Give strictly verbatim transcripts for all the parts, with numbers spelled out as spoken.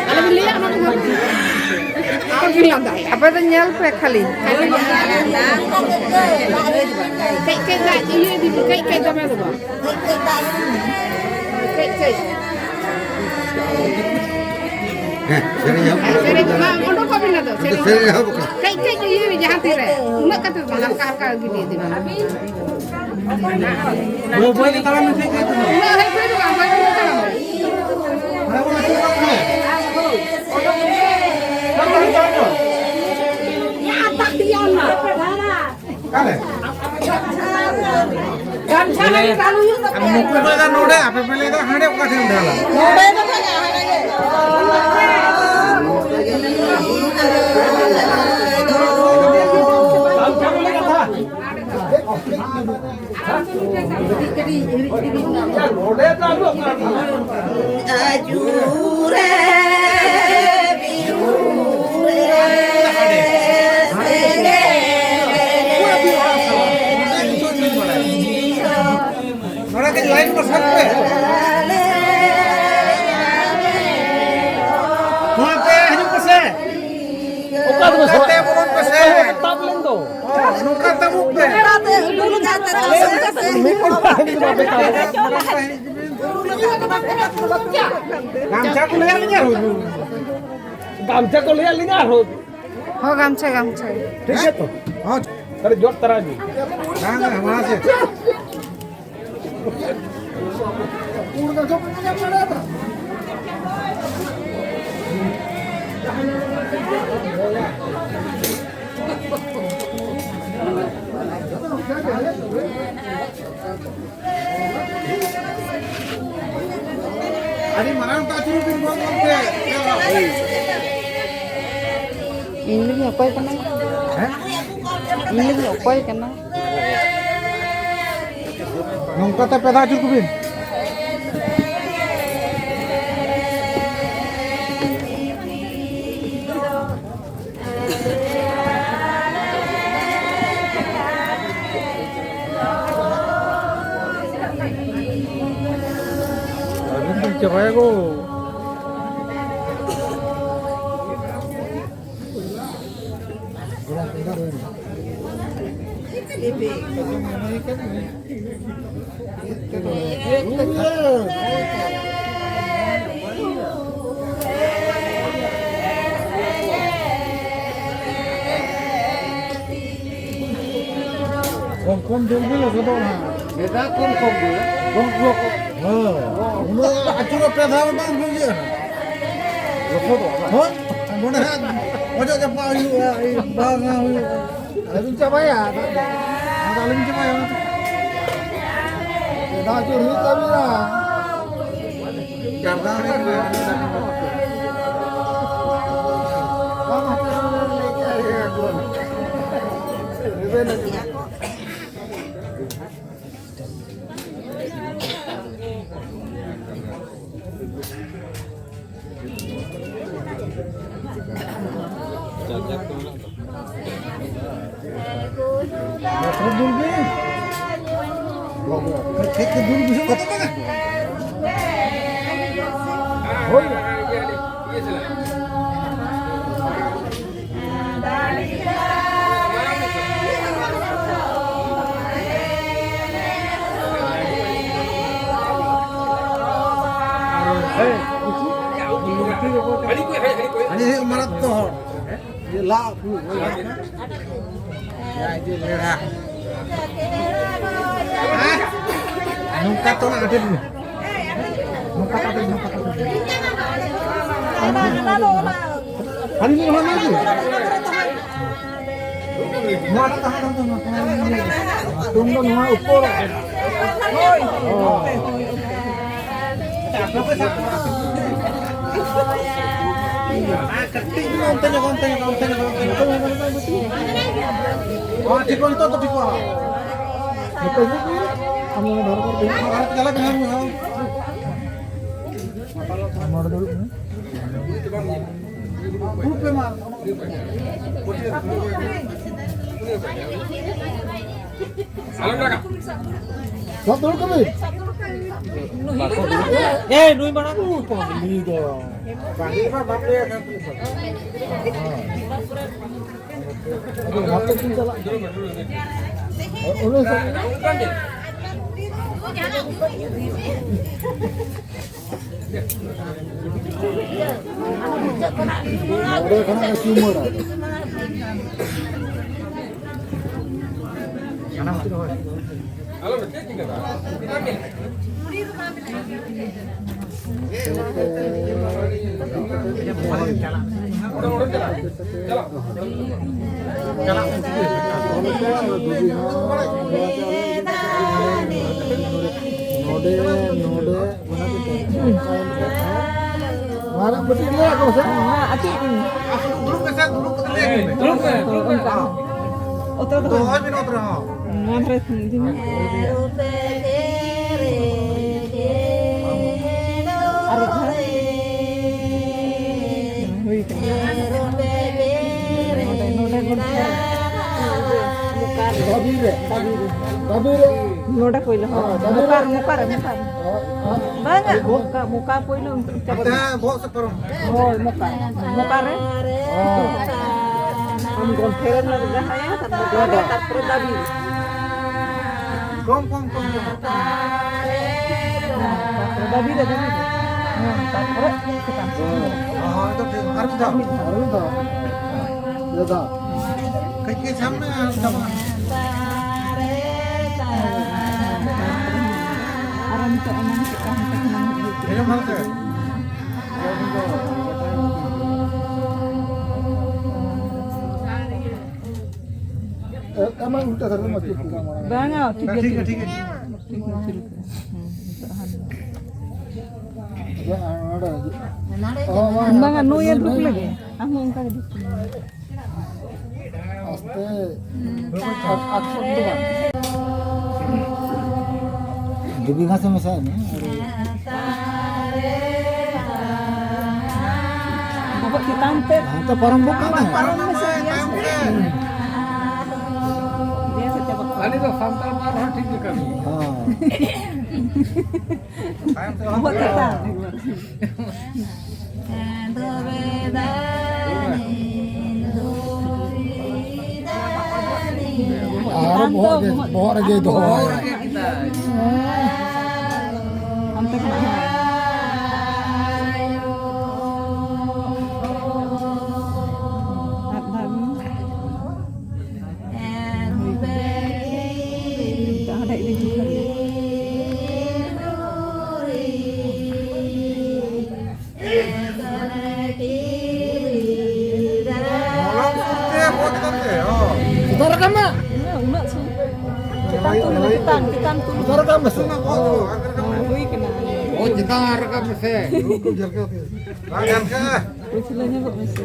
ᱟᱞᱚ ᱵᱤᱱ ᱞᱟᱹᱭᱟ, ᱚᱱᱟ ᱫᱚ ᱟᱞᱚ ᱵᱤᱱ ᱞᱟᱸᱫᱟᱭᱟ᱾ ᱟᱯᱮ ᱫᱚ ᱧᱮᱞ ᱯᱮ ᱠᱷᱟᱹᱞᱤ᱾ ᱠᱟᱹᱡ ᱠᱟᱹᱡ ᱫᱟᱜ ᱤᱭᱟᱹ ᱤᱫᱤ ᱵᱤᱱ, ᱠᱟᱹᱡ ᱠᱟᱹᱡ, ᱫᱚᱢᱮ ᱫᱚ ᱵᱟᱝ᱾ ᱠᱟᱹᱡ ᱠᱟᱹᱡ᱾ ᱦᱮᱸ, ᱥᱮᱨᱮᱧ ᱮᱦᱚᱵ ᱠᱟᱱᱟ᱾ ᱥᱮᱨᱮᱧ ᱢᱟ ᱚᱰᱚᱠᱚᱜ ᱵᱤᱱ ᱟᱫᱚ, ᱥᱮᱨᱮᱧ᱾ ᱥᱮᱨᱮᱧ ᱮᱦᱚᱵ ᱠᱟᱱᱟ᱾ ᱠᱟᱹᱡ ᱠᱟᱹᱡ ᱤᱭᱟᱹ ᱡᱟᱦᱟᱸ ᱛᱤᱨᱮ, ᱩᱱᱟᱹᱜ ᱠᱟᱛᱮ ᱫᱚ ᱵᱟᱝ, ᱦᱟᱞᱠᱟ ᱦᱟᱞᱠᱟ ᱜᱤᱰᱤ ᱤᱫᱤ ᱵᱤᱱ᱾ ᱵᱟᱹᱭ ᱵᱟᱹᱭ ᱛᱮ ᱛᱟᱲᱟᱢ ᱢᱮ, ᱠᱟᱹᱡ ᱠᱟᱹᱡ ᱛᱮ᱾ ᱩᱱᱟᱹᱜ ᱦᱟᱹᱵᱤᱡ ᱫᱚ ᱵᱟᱝ, ᱵᱟᱹᱭ ᱵᱟᱹᱭ ᱛᱮ ᱛᱟᱲᱟᱢ ᱢᱮ᱾ ᱦᱟᱱᱮ ᱵᱚᱱ ᱟᱹᱪᱩᱨ ᱠᱟᱜ ᱠᱟᱱᱟ᱾ ᱦᱟᱱᱮ ᱵᱚᱱ ᱟᱹᱪᱩᱨ ᱠᱟᱜ ᱠᱟᱱᱟ᱾ ᱚᱠᱟᱨᱮ? ᱜᱟᱢᱪᱷᱟ ᱞᱟᱹᱜᱤᱫ ᱟᱞᱚ ᱦᱩᱭᱩᱜ ᱛᱟᱯᱮᱭᱟ᱾ ᱱᱩᱠᱩ ᱠᱚ ᱞᱟᱹᱭᱫᱟ ᱱᱚᱰᱮ, ᱟᱯᱮ ᱯᱮ ᱞᱟᱹᱭᱫᱟ ᱦᱟᱸᱰᱮ, ᱚᱠᱟ ᱴᱷᱮᱱ ᱰᱷᱟᱞᱟ? ᱱᱚᱰᱮ ᱫᱚ ᱵᱟᱝᱟ, ᱦᱟᱸᱰᱮ ᱜᱮ᱾ ᱱᱚᱰᱮ ᱠᱟᱹᱡ ᱞᱟᱭᱤᱱ ᱠᱚ ᱥᱟᱵ ᱯᱮ᱾ ᱱᱚᱣᱟ ᱯᱮ ᱦᱤᱡᱩᱜ ᱯᱮᱥᱮ᱾ ᱚᱠᱟ ᱫᱚ ᱱᱚᱝᱠᱟ ᱛᱮ ᱵᱚᱞᱚᱱ ᱯᱮᱥᱮ᱾ ᱛᱟᱵ ᱞᱮᱱ ᱫᱚ᱾ ᱱᱚᱝᱠᱟ ᱛᱟᱵᱚᱜ ᱯᱮ᱾ ᱜᱟᱢᱪᱷᱟ ᱠᱚ ᱞᱟᱹᱭᱟᱫ ᱞᱤᱧᱟ ᱟᱨᱦᱚᱸ᱾ ᱜᱟᱢᱪᱷᱟ ᱠᱚ ᱞᱟᱹᱭᱟᱫ ᱞᱤᱧᱟ ᱟᱨᱦᱚᱸ᱾ ᱦᱚᱸ, ᱜᱟᱢᱪᱷᱟ, ᱜᱟᱢᱪᱷᱟ᱾ ᱴᱷᱤᱠ ᱜᱮᱭᱟ ᱛᱚ? ᱦᱚᱸ᱾ ᱠᱟᱹᱴᱤᱡ ᱡᱚᱫ ᱛᱟᱨᱟ ᱵᱤᱱ᱾ ᱵᱟᱝ, ᱵᱟᱝ, ᱢᱟ ᱥᱮ᱾ ᱟᱹᱰᱤ ᱢᱟᱨᱟᱝ ᱛᱮ ᱟᱹᱪᱩᱨ ᱵᱤᱱ ᱜᱚᱫ ᱜᱚᱫ ᱛᱮ᱾ ᱤᱧ ᱞᱟᱹᱜᱤᱫ ᱚᱠᱚᱭ ᱠᱟᱱᱟᱭ? ᱦᱮᱸ? ᱤᱧ ᱞᱟᱹᱜᱤᱫ ᱚᱠᱚᱭ ᱠᱟᱱᱟ? ᱱᱚᱝᱠᱟ ᱛᱮ ᱯᱮ ᱫᱷᱟᱣ ᱟᱹᱪᱩᱨ ᱠᱚᱵᱤᱱ᱾ ᱪᱟᱵᱟᱭᱟᱠᱚ᱾ ᱠᱚᱢ ᱠᱚᱢ ᱡᱳᱨ ᱜᱮ ᱞᱚᱥᱚᱫᱚᱜᱼᱟ ᱦᱟᱸᱜ᱾ ᱱᱮᱛᱟᱨ ᱠᱚᱢ ᱠᱚᱢ ᱜᱮ᱾ ᱠᱚᱢ ᱠᱚᱢ᱾ ᱦᱮᱸ᱾ ᱩᱱᱟᱹᱜ ᱟᱹᱪᱩᱨᱚᱜ ᱯᱮ ᱫᱷᱟᱣ ᱵᱟᱝ ᱵᱩᱡᱷᱟᱹᱜᱼᱟ᱾ ᱞᱚᱥᱚᱫᱚᱜᱼᱟ ᱵᱟᱝ? ᱦᱳᱭ᱾ ᱱᱚᱰᱮ ᱦᱟᱸᱜ ᱚᱡᱚᱜ ᱡᱟᱯᱟᱜ ᱦᱩᱭᱩᱜᱼᱟ, ᱵᱟᱝ ᱦᱩᱭᱩᱜᱼᱟ᱾ ᱟᱞᱚᱢ ᱪᱟᱵᱟᱭᱟ, ᱟᱫᱚ ᱟᱞᱚᱢ ᱪᱟᱵᱟᱭᱟ ᱚᱱᱟ ᱫᱚ᱾ ᱫᱟᱜ ᱟᱹᱪᱩᱨ ᱦᱩᱭᱩᱜ ᱛᱟᱵᱤᱱᱟ᱾ ᱡᱟᱨᱫᱟ ᱨᱮ ᱵᱟᱝ ᱦᱟᱛᱟᱣ ᱞᱮ ᱞᱟᱹᱭ ᱠᱮᱫᱼᱟ, ᱨᱮᱵᱮᱱ ᱟᱹᱪᱩᱨ᱾ ᱦᱳᱭ᱾ ᱦᱟᱹᱱᱤ ᱦᱩᱭᱩᱜ ᱢᱟᱨᱟᱝ ᱛᱚ ᱦᱚᱲ᱾ ᱤᱭᱟᱹ ᱞᱟᱜ ᱠᱚ, ᱤᱭᱟᱹ ᱞᱮᱲᱟ᱾ ᱱᱚᱝᱠᱟ ᱛᱚ ᱚᱱᱟ ᱟᱹᱰᱤ ᱱᱚᱝᱠᱟ ᱠᱟᱛᱮ, ᱱᱚᱝᱠᱟ ᱠᱟᱛᱮ᱾ ᱦᱟᱹᱱᱤ ᱢᱤᱫ ᱦᱚᱲ ᱢᱮᱱᱟᱭ ᱠᱤ? ᱱᱚᱣᱟ ᱫᱚ ᱛᱟᱦᱮᱸ ᱠᱟᱱ ᱛᱟᱢᱟ, ᱛᱩᱢ ᱫᱚ ᱱᱚᱣᱟ ᱩᱯᱚᱨ᱾ ᱦᱳᱭ᱾ ᱠᱟᱹᱴᱤᱡ ᱧᱚᱜ ᱚᱱᱛᱮ ᱧᱚᱜ, ᱚᱱᱛᱮ ᱧᱚᱜ, ᱚᱱᱛᱮ ᱧᱚᱜ, ᱚᱱᱛᱮ ᱧᱚᱜ᱾ ᱦᱚᱸ, ᱴᱷᱤᱠ ᱱᱤᱛᱚᱜ ᱫᱚ ᱴᱷᱤᱠᱚᱜᱼᱟ᱾ ᱱᱤᱛᱚᱜ ᱦᱤᱡᱩᱜ ᱵᱤᱱ᱾ ᱟᱢ ᱱᱚᱰᱮ ᱫᱷᱟᱨᱮ ᱠᱚᱨᱮ ᱫᱩᱲᱩᱵ ᱢᱮ᱾ ᱪᱟᱞᱟᱜ ᱵᱤᱱ, ᱦᱳᱭ᱾ ᱱᱚᱰᱮ ᱫᱩᱲᱩᱵ ᱢᱮ᱾ ᱫᱩᱲᱩᱵ ᱯᱮ ᱢᱟ᱾ ᱟᱞᱚᱢ ᱨᱟᱜᱟ᱾ ᱥᱟᱵ ᱫᱩᱲᱩᱵ ᱠᱟᱹᱢᱤ᱾ ᱮᱭ, ᱱᱩᱭ ᱢᱟᱲᱟᱝ᱾ ᱩᱭ, ᱯᱟᱜᱽᱞᱤ ᱫᱚ᱾ ᱯᱟᱜᱽᱞᱤ ᱢᱟ ᱵᱟᱯ ᱞᱟᱹᱭᱟ ᱠᱟᱱ᱾ ᱟᱫᱚ ᱦᱟᱯᱮ ᱠᱤᱱ ᱪᱟᱞᱟᱜ ᱠᱟᱱᱟ᱾ ᱩᱱᱤ ᱥᱟᱶ ᱱᱚᱰᱮ ᱠᱷᱚᱱᱟᱜ ᱜᱮ ᱪᱩᱢᱟᱹᱲᱟ᱾ ᱱᱚᱰᱮ, ᱱᱚᱰᱮ᱾ ᱢᱟᱨᱟᱝ ᱵᱟᱹᱴᱤ ᱞᱟᱹᱭ ᱟᱠᱚ ᱥᱮ? ᱦᱮᱸ, ᱟᱹᱛᱩ ᱤᱧ᱾ ᱫᱩᱲᱩᱵ ᱢᱮᱥᱮ, ᱫᱩᱲᱩᱵ ᱠᱟᱛᱮ ᱞᱟᱹᱭ ᱟᱠᱚ ᱢᱮ᱾ ᱫᱩᱲᱩᱵ ᱢᱮ, ᱫᱩᱲᱩᱵ ᱢᱮ᱾ ᱚᱱᱠᱟ᱾ ᱚᱛ ᱨᱮ ᱫᱚᱦᱚᱭ ᱢᱮ, ᱚᱛ ᱨᱮᱦᱚᱸ᱾ ᱱᱚᱣᱟ ᱫᱷᱟᱨᱮ ᱤᱫᱤ ᱢᱮ᱾ ᱟᱨ ᱢᱤᱫ ᱫᱷᱟᱣ᱾ ᱦᱩᱭ ᱠᱟᱱᱟ᱾ ᱱᱚᱰᱮ, ᱱᱚᱰᱮ ᱜᱚᱞᱯᱚ᱾ ᱫᱷᱟᱹᱵᱤ ᱨᱮ, ᱫᱷᱟᱹᱵᱤ ᱨᱮ᱾ ᱱᱚᱰᱮ ᱯᱳᱭᱞᱳ, ᱦᱚᱸ᱾ ᱦᱮᱸ, ᱫᱷᱟᱹᱵᱤ ᱨᱮ᱾ ᱢᱚᱠᱟ ᱨᱮ, ᱢᱚᱠᱟ ᱨᱮ, ᱢᱚᱠᱟ ᱨᱮ᱾ ᱦᱮᱸ, ᱦᱮᱸ᱾ ᱵᱟᱝᱟ, ᱢᱚᱠᱟ, ᱢᱚᱠᱟ ᱯᱳᱭᱞᱳ ᱪᱟᱵᱟ᱾ ᱦᱟᱱᱛᱮ ᱵᱚᱦᱚᱜ ᱥᱮᱫ ᱯᱟᱨᱚᱢ᱾ ᱦᱳᱭ, ᱢᱚᱠᱟ᱾ ᱢᱚᱠᱟ ᱨᱮ᱾ ᱦᱮᱸ᱾ ᱟᱢ ᱜᱚᱱᱴᱷᱮ ᱨᱮᱢ ᱞᱟᱜᱟᱭᱟ, ᱛᱟᱨᱯᱚᱨᱮ ᱫᱟᱵᱤ᱾ ᱠᱚᱢ, ᱠᱚᱢ, ᱠᱚᱢ, ᱠᱚᱢ᱾ ᱛᱟᱨᱯᱚᱨᱮ ᱫᱟᱵᱤ ᱨᱮ, ᱫᱟᱵᱤ ᱨᱮ᱾ ᱦᱮᱸ, ᱛᱟᱨᱯᱚᱨᱮ ᱪᱮᱛᱟᱱ ᱥᱮᱫ᱾ ᱦᱮᱸ, ᱦᱮᱸ, ᱛᱚ ᱴᱷᱤᱠ᱾ ᱟᱨ ᱢᱤᱫ ᱫᱷᱟᱣ᱾ ᱟᱨ ᱢᱤᱫ ᱫᱷᱟᱣ᱾ ᱫᱟᱫᱟ᱾ ᱠᱟᱹᱡ, ᱠᱟᱹᱡ ᱥᱟᱵ ᱢᱮ, ᱟᱨ ᱪᱟᱵᱟᱜᱼᱟ᱾ ᱟᱨ ᱱᱤᱛᱚᱜ ᱚᱱᱟ ᱪᱮᱛᱟᱱ ᱥᱮᱫ ᱠᱷᱚᱱᱟᱜ ᱦᱤᱡᱩᱜ ᱠᱟᱱᱟ᱾ ᱟᱸᱡᱚᱢ ᱫᱟᱢ ᱥᱮ? ᱮ, ᱮᱢᱟ ᱩᱞᱴᱟ ᱫᱷᱟᱨᱮ ᱢᱟ ᱪᱮᱫ ᱠᱚ ᱵᱟᱝᱟ, ᱴᱷᱤᱠ ᱜᱮᱭᱟ, ᱴᱷᱤᱠ ᱜᱮᱭᱟ, ᱴᱷᱤᱠ ᱜᱮᱭᱟ᱾ ᱴᱷᱤᱠ ᱜᱮᱭᱟ, ᱴᱷᱤᱠ ᱜᱮᱭᱟ᱾ ᱦᱮᱸ, ᱱᱤᱛᱚᱜ ᱦᱟᱱ ᱵᱟᱝᱟ, ᱱᱩᱭᱮ ᱫᱩᱠ ᱞᱟᱹᱜᱤᱫ᱾ ᱟᱢ ᱦᱚᱸ ᱚᱱᱠᱟ ᱜᱮ ᱫᱩᱠ ᱢᱮ᱾ ᱟᱥᱛᱮ᱾ ᱟᱨ, ᱟᱨ ᱥᱚᱠᱛᱚ ᱵᱟᱝ᱾ ᱫᱩ ᱵᱤᱜᱷᱟ ᱥᱮ ᱢᱮᱥᱟᱭ ᱢᱮ᱾ ᱵᱚᱦᱚᱜ ᱪᱮᱛᱟᱱ ᱛᱮ ᱦᱟᱱᱛᱮ ᱯᱟᱨᱚᱢ ᱜᱚᱫ ᱠᱟᱜ ᱢᱮ᱾ ᱯᱟᱨᱚᱢ ᱢᱮᱥᱮ, ᱜᱮᱥ ᱛᱮ᱾ ᱜᱮᱥ ᱛᱮ ᱪᱟᱵᱟᱜ ᱠᱟᱱᱟ᱾ ᱟᱹᱞᱤᱧ ᱫᱚ ᱥᱟᱱᱛᱟᱲ ᱯᱟᱲᱦᱟᱣ ᱴᱷᱤᱠ ᱞᱮᱠᱟ ᱜᱮ᱾ ᱦᱮᱸ᱾ ᱛᱟᱭᱚᱢ ᱥᱮᱫ ᱦᱚᱸ ᱵᱚᱦᱚᱜ ᱛᱮᱛᱟᱝ᱾ ᱟᱨ ᱵᱚᱦᱚᱜ ᱜᱮ, ᱵᱚᱦᱚᱜ ᱨᱮᱜᱮ ᱫᱚᱦᱚ᱾ ᱚᱱᱛᱮ ᱠᱷᱚᱱᱟᱜ ᱦᱚᱸ᱾ ᱟᱨ ᱫᱷᱟᱣ ᱢᱮ᱾ ᱦᱟᱸᱰᱮ ᱤᱫᱤ ᱦᱚᱴᱚ ᱠᱟᱜ ᱢᱮ᱾ ᱢᱚᱞᱚᱝ ᱥᱩᱨ ᱛᱮ ᱵᱚᱫ ᱠᱟᱛᱮ, ᱦᱚᱸ᱾ ᱪᱮᱛᱟᱱ ᱨᱟᱠᱟᱵ ᱢᱮ᱾ ᱩᱱᱟᱹᱜ ᱥᱩᱨ᱾ ᱪᱮᱛᱟᱱ ᱛᱩᱞ ᱢᱮ, ᱪᱮᱛᱟᱱ, ᱪᱮᱛᱟᱱ ᱛᱩᱞ ᱢᱮ᱾ ᱪᱮᱛᱟᱱ ᱨᱟᱠᱟᱵ ᱢᱮᱥᱮ᱾ ᱦᱩᱭ ᱠᱟᱱᱟ᱾ ᱚ, ᱪᱮᱛᱟᱱ ᱨᱟᱠᱟᱵ ᱢᱮᱥᱮ᱾ ᱵᱟᱝ ᱜᱟᱱ ᱠᱟᱱᱟ᱾ ᱯᱟᱹᱪᱷᱞᱟᱹ ᱧᱚᱜᱚᱜ ᱢᱮᱥᱮ᱾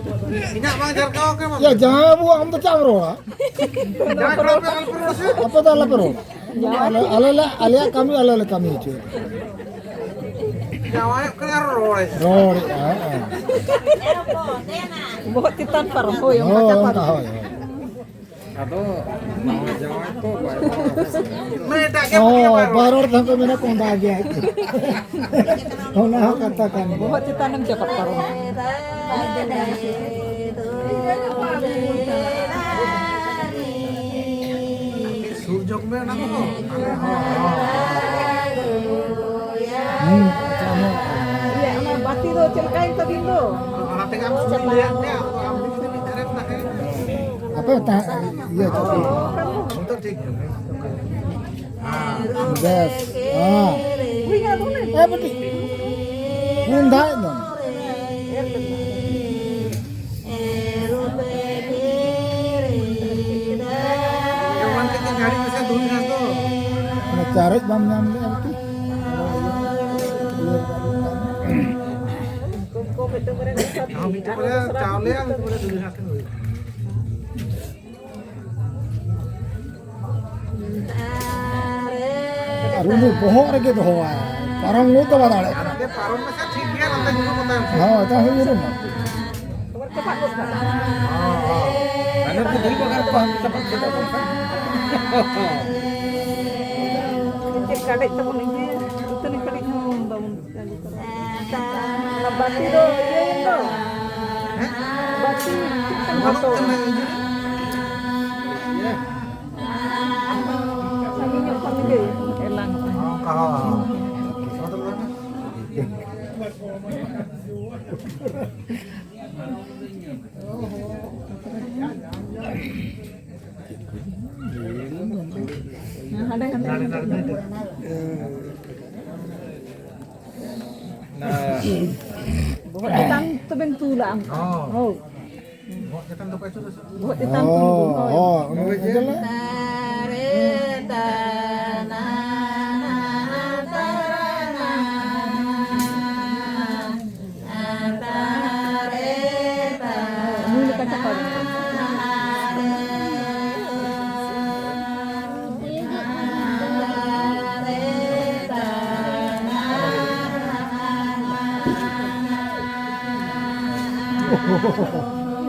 ᱤᱧᱟᱹᱜ ᱵᱟᱝ ᱡᱷᱟᱨᱠᱟᱣ ᱠᱟᱱᱟ᱾ ᱭᱟ, ᱡᱟᱦᱟᱸ ᱵᱟᱹᱵᱩ, ᱟᱢ ᱫᱚ ᱪᱮᱫ ᱮᱢ ᱨᱚᱲᱟ? ᱡᱟᱦᱟᱸᱭ ᱠᱚᱲᱟ ᱯᱮ ᱟᱞᱚ ᱯᱮ ᱨᱚᱲᱟ ᱥᱮ᱾ ᱟᱯᱮ ᱫᱚ ᱟᱞᱚ ᱯᱮ ᱨᱚᱲᱟ᱾ ᱟᱞᱮ, ᱟᱞᱮ ᱞᱮ, ᱟᱞᱮᱭᱟᱜ ᱠᱟᱹᱢᱤ ᱟᱞᱮ ᱞᱮ ᱠᱟᱹᱢᱤ ᱦᱚᱪᱚᱭᱟ᱾ ᱡᱟᱶᱟᱭᱚᱜ ᱠᱟᱱᱟ ᱟᱨ ᱨᱚᱲᱮᱫ᱾ ᱨᱚᱲᱮᱫᱼᱟ, ᱦᱮᱸ᱾ ᱵᱚᱦᱚᱜ ᱪᱮᱛᱟᱱ ᱯᱟᱨᱚᱢ, ᱦᱳᱭ, ᱚᱱᱠᱟ ᱦᱳᱭ, ᱪᱟᱯᱟᱫ ᱚᱱᱠᱟ, ᱢᱮ᱾ ᱦᱳᱭ, ᱦᱳᱭ᱾ ᱟᱫᱚ ᱱᱟᱣᱟ ᱡᱟᱶᱟᱭ ᱛᱚ ᱵᱟᱭ ᱨᱚᱲᱟ᱾ ᱢᱟᱱᱮ ᱮᱴᱟᱜ ᱜᱮ ᱦᱳᱭ, ᱵᱩᱡᱷᱟᱹᱣ ᱵᱟᱭ ᱨᱚᱲᱟ᱾ ᱵᱟᱭ ᱨᱚᱲ ᱠᱷᱟᱱ ᱠᱚ ᱢᱮᱱᱟ ᱠᱚᱸᱦᱰᱟ ᱜᱮᱭᱟᱭ᱾ ᱚᱱᱟ ᱦᱚᱸ ᱠᱟᱛᱷᱟ ᱠᱟᱱ ᱜᱮᱭᱟ᱾ ᱵᱚᱦᱚᱜ ᱪᱮᱛᱟᱱᱮᱢ ᱪᱟᱯᱟᱫ ᱯᱟᱨᱚᱢ᱾ ᱥᱩᱨ ᱡᱚᱜᱽ ᱢᱮ ᱚᱱᱟ ᱠᱚᱫᱚ᱾ ᱦᱩᱸ, ᱟᱪᱪᱷᱟ, ᱚᱱᱟ ᱤᱭᱟᱹ, ᱚᱱᱟ ᱵᱟᱹᱛᱤ ᱫᱚ ᱪᱮᱫ ᱞᱮᱠᱟᱭᱮᱱ ᱛᱟᱵᱤᱱ ᱫᱚ? ᱚᱱᱟ ᱛᱮᱜᱮ ᱟᱢ ᱥᱩᱨ ᱞᱟᱹᱭᱟᱫ ᱢᱮᱭᱟ, ᱟᱢ ᱫᱚ ᱟᱢ ᱢᱤᱫ ᱜᱷᱟᱹᱲᱤᱡ ᱫᱷᱟᱨᱮ ᱛᱟᱦᱮᱸ᱾ ᱟᱯᱮ ᱛᱟᱦᱮᱸ, ᱤᱭᱟᱹ, ᱪᱚ᱾ ᱱᱤᱛᱚᱜ ᱴᱷᱤᱠ ᱜᱮᱭᱟ᱾ ᱵᱮᱥ, ᱦᱮᱸ᱾ ᱦᱩᱭ ᱮᱱᱟ, ᱫᱚ ᱚᱱᱮ᱾ ᱮ, ᱵᱤᱴᱤ᱾ ᱩᱱ ᱫᱷᱟᱣ ᱫᱚ᱾ ᱚᱱᱟ ᱪᱟᱨᱮᱡ ᱵᱟᱢ ᱧᱟᱢ ᱞᱮᱫᱼᱟ ᱵᱤᱴᱤ? ᱦᱚᱸ, ᱢᱤᱫᱴᱮᱡ ᱵᱟᱨᱭᱟ ᱪᱟᱣᱞᱮ ᱟᱨ ᱢᱤᱫᱴᱮᱡ ᱵᱟᱨᱭᱟ ᱫᱩᱞ ᱦᱟᱸᱜ ᱠᱷᱟᱱ ᱦᱩᱭᱩᱜᱼᱟ᱾ ᱟᱨ ᱩᱱᱤ ᱵᱚᱦᱚᱜ ᱨᱮᱜᱮ ᱫᱚᱦᱚᱣᱟᱭ, ᱯᱟᱨᱚᱢ ᱞᱟᱹᱭ ᱛᱚ ᱵᱟᱭ ᱫᱟᱲᱮᱭᱟᱜ ᱠᱟᱱᱟ᱾ ᱟᱨ ᱯᱟᱨᱚᱢ ᱢᱟᱪᱷᱟ ᱴᱷᱤᱠ ᱜᱮᱭᱟ, ᱱᱚᱛᱮ ᱧᱩᱨᱩ ᱠᱚᱛᱟ᱾ ᱦᱳᱭ, ᱛᱟᱦᱚᱞᱮ ᱧᱩᱨᱩ ᱢᱟ᱾ ᱦᱚᱸ, ᱦᱚᱸ᱾ ᱟᱞᱮ ᱠᱚ ᱫᱩᱲᱩᱵ ᱟᱠᱟᱱ ᱠᱚ, ᱦᱟᱱᱛᱮ ᱪᱟᱯᱟᱫ ᱠᱮᱫᱟ ᱠᱚ ᱮᱱᱠᱷᱟᱱ᱾ ᱠᱟᱰᱮᱡ ᱛᱟᱵᱚᱱ ᱤᱫᱤ, ᱫᱟᱹᱛᱟᱹᱱᱤ ᱠᱟᱰᱮᱡ ᱦᱚᱸ ᱵᱟᱵᱚᱱ ᱟᱹᱜᱩ ᱛᱚᱨᱟ᱾ ᱚᱱᱟ ᱵᱟᱹᱛᱤ ᱫᱚ ᱤᱭᱟᱹᱭᱮᱱ ᱫᱚ᱾ ᱦᱮᱸ? ᱵᱟᱹᱛᱤ ᱪᱮᱫ ᱛᱮᱢ ᱵᱟᱹᱱᱩᱜ ᱦᱚᱨᱚᱜ? ᱛᱟᱢᱟ ᱤᱧ ᱡᱩᱫᱤ? ᱥᱟᱺᱜᱤᱧ ᱧᱚᱜ ᱠᱷᱚᱱ ᱜᱮ ᱮᱞᱟᱝᱚᱜᱼᱟ᱾ ᱚᱱᱠᱟ ᱦᱚᱸ, ᱦᱚᱸ᱾ ᱚᱱᱟ ᱫᱚ ᱵᱟᱝ᱾ ᱦᱟᱸᱰᱮ, ᱦᱟᱸᱰᱮ᱾ ᱵᱚᱦᱚᱜ ᱪᱮᱛᱟᱱ ᱛᱮᱵᱮᱱ ᱛᱩᱞᱟ ᱚᱱᱠᱟ᱾ ᱦᱚᱸ᱾ ᱦᱳᱭ᱾ ᱵᱚᱦᱚᱜ ᱪᱮᱛᱟᱱ ᱫᱚ ᱵᱟᱭ ᱛᱩᱞᱟ ᱥᱮ? ᱵᱚᱦᱚᱜ ᱪᱮᱛᱟᱱ ᱛᱩᱞ ᱵᱤᱱ, ᱦᱳᱭ᱾ ᱦᱚᱸ, ᱚᱱᱟ ᱜᱮ ᱪᱟᱞᱟᱜ᱾ ᱱᱩᱭ ᱞᱮᱠᱟ ᱪᱟᱯᱟᱫ᱾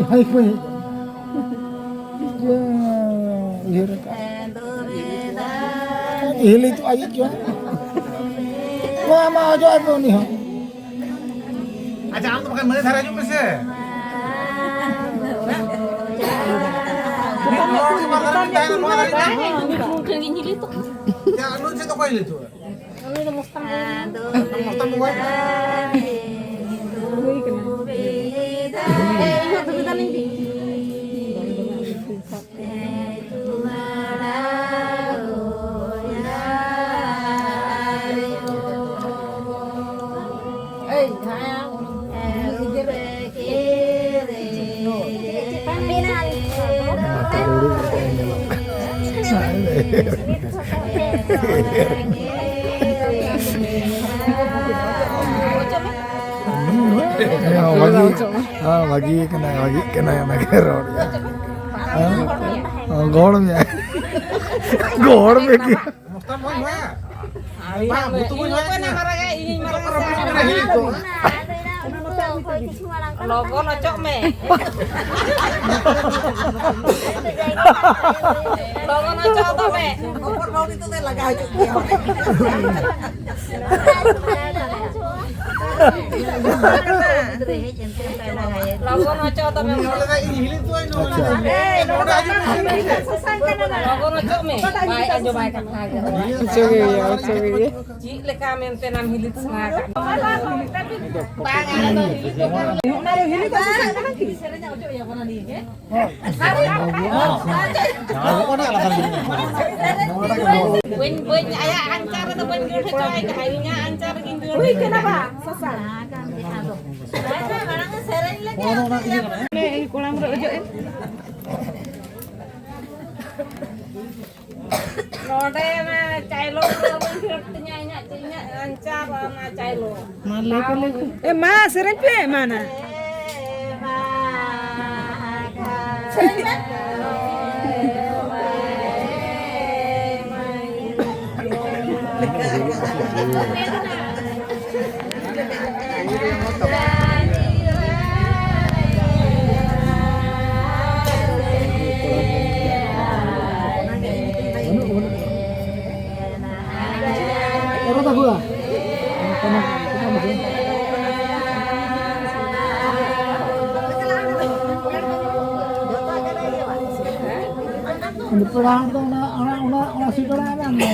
ᱦᱟᱭ ᱠᱚᱭ᱾ ᱤᱭᱟᱹ, ᱩᱭᱦᱟᱹᱨ ᱟᱠᱟᱫ᱾ ᱦᱤᱞᱤ ᱛᱚ ᱟᱡ ᱪᱚ᱾ ᱱᱚᱣᱟ ᱢᱟ ᱚᱡᱚᱜ ᱟᱭ ᱯᱮ ᱩᱱᱤ ᱦᱚᱸ᱾ ᱟᱪᱪᱷᱟ, ᱟᱢ ᱫᱚ ᱵᱟᱠᱷᱟᱱ ᱱᱟᱹᱭ ᱫᱷᱟᱨᱮ ᱦᱤᱡᱩᱜ ᱢᱮᱥᱮ᱾ ᱦᱮᱸ? ᱱᱚᱣᱟ ᱫᱷᱟᱨᱮ ᱜᱮ ᱛᱟᱦᱮᱱᱟ, ᱱᱚᱣᱟ ᱫᱷᱟᱨᱮ ᱜᱮ ᱛᱟᱦᱮᱱᱟ᱾ ᱩᱱᱤ ᱴᱷᱮᱱ ᱜᱤᱧ ᱦᱤᱞᱤ ᱛᱚ᱾ ᱭᱟ, ᱱᱩᱭ ᱪᱮᱫ ᱫᱚ ᱚᱠᱚᱭ ᱦᱤᱞᱤ ᱛᱚ? ᱩᱱᱤ ᱫᱚ ᱢᱚᱥᱛᱟᱱ ᱵᱟᱹᱵᱩ᱾ ᱢᱚᱥᱛᱟᱱ ᱵᱟᱹᱵᱩ᱾ ᱦᱩᱭ ᱠᱟᱱᱟ᱾ ᱮᱭ, ᱤᱧ ᱦᱚᱸ ᱫᱷᱩᱵᱤ ᱫᱟᱱ ᱤᱧ ᱵᱤ᱾ ᱦᱮᱸ, ᱵᱷᱟᱹᱜᱤ, ᱦᱮᱸ, ᱵᱷᱟᱹᱜᱤ ᱠᱟᱱᱟᱭ, ᱵᱷᱟᱹᱜᱤ ᱠᱟᱱᱟᱭ, ᱚᱱᱟ ᱜᱮ ᱨᱚᱲ ᱜᱮ᱾ ᱦᱮᱸ? ᱜᱚᱲ ᱢᱮ᱾ ᱜᱚᱲ ᱢᱮ ᱠᱤ? ᱢᱚᱥᱛᱟᱱ ᱵᱟᱹᱧ ᱦᱚᱦᱚᱭᱟ᱾ ᱵᱟᱝ, ᱵᱩᱛᱩ ᱵᱟᱹᱧ ᱦᱚᱦᱚᱭᱟ᱾ ᱤᱧ ᱚᱠᱚᱭ ᱱᱟᱢᱵᱟᱨ ᱨᱮ? ᱤᱧᱤᱧ ᱢᱟᱨᱟᱝ ᱠᱟᱱᱟ᱾ ᱞᱚᱜᱚᱱ ᱚᱪᱚᱜ ᱢᱮ᱾ ᱞᱚᱜᱚᱱ ᱚᱪᱚᱜ ᱛᱟᱢᱮ᱾ ᱦᱚᱯᱚᱱ ᱵᱟᱹᱦᱩ ᱱᱤᱛᱚᱜ ᱫᱚᱭ ᱞᱟᱜᱟ ᱦᱤᱡᱩᱜ ᱜᱮᱭᱟ᱾ ᱞᱚᱜᱚᱱ ᱚᱪᱚᱜ ᱛᱟᱢᱮ᱾ ᱟᱪᱪᱷᱟ᱾ ᱞᱚᱜᱚᱱ ᱚᱪᱚᱜ ᱢᱮ᱾ ᱵᱟᱭ ᱟᱸᱡᱚᱢᱟᱭ ᱠᱟᱛᱷᱟ ᱜᱮ᱾ ᱚᱪᱚᱜᱮ ᱦᱩᱭᱩᱜᱼᱟ, ᱚᱪᱚᱜᱮ ᱦᱩᱭᱩᱜᱼᱟ᱾ ᱪᱮᱫ ᱞᱮᱠᱟ ᱢᱮᱱᱛᱮ ᱱᱟᱢ ᱦᱤᱞᱤᱛ ᱥᱟᱱᱟ ᱠᱟᱜ ᱢᱮᱭᱟ? ᱵᱟᱝ, ᱟᱞᱮ ᱫᱚ ᱦᱤᱞᱤᱛ ᱫᱚ ᱵᱟᱝ᱾ ᱚᱱᱟ ᱫᱚ ᱦᱤᱞᱤᱛ ᱫᱚ ᱥᱟᱥᱟᱝ ᱠᱟᱱᱟ ᱠᱤ? ᱵᱟᱹᱧ, ᱵᱟᱹᱧ, ᱟᱭᱟᱜ ᱟᱧᱪᱟᱨ ᱨᱮᱫᱚ ᱵᱟᱹᱧ ᱫᱟᱹᱲ ᱦᱚᱪᱚ ᱟᱭ ᱠᱟᱱᱟ, ᱤᱧᱟᱹᱜ ᱟᱧᱪᱟᱨ ᱨᱮᱜᱤᱧ ᱫᱟᱹᱲ ᱦᱩᱭ ᱠᱟᱱᱟ ᱵᱟ, ᱥᱟᱥᱟᱝ᱾ ᱢᱟᱲᱟᱝ ᱮ ᱥᱮᱨᱮᱧ ᱞᱮᱜᱮ᱾ ᱤᱧ ᱠᱚᱲᱟᱢ ᱨᱮ ᱚᱡᱚᱜ ᱮᱢ᱾ ᱱᱚᱰᱮ ᱚᱱᱟ ᱪᱟᱭᱞᱚ ᱫᱚ ᱵᱟᱹᱧ ᱠᱷᱮᱞᱳᱰ ᱛᱤᱧᱟ, ᱤᱧᱟᱹᱜ, ᱤᱧᱟᱹᱜ ᱟᱧᱪᱟᱨ ᱚᱱᱟ ᱪᱟᱭᱞᱚ᱾ ᱢᱟ ᱞᱟᱹᱭ ᱯᱮ, ᱞᱟᱹᱭ ᱯᱮ᱾ ᱮ, ᱢᱟ ᱥᱮᱨᱮᱧ ᱯᱮ, ᱢᱟ ᱱᱟ᱾ ᱥᱮᱨᱮᱧ ᱢᱮ᱾ ᱯᱮᱲᱟ ᱦᱚᱲ ᱫᱚ ᱚᱱᱟ, ᱚᱱᱟ, ᱚᱱᱟ, ᱚᱱᱟ ᱥᱤᱴ ᱚᱲᱟᱜ ᱨᱮ ᱟᱢ ᱫᱚ᱾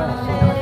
ᱟᱨ ᱥᱮᱴᱮᱨ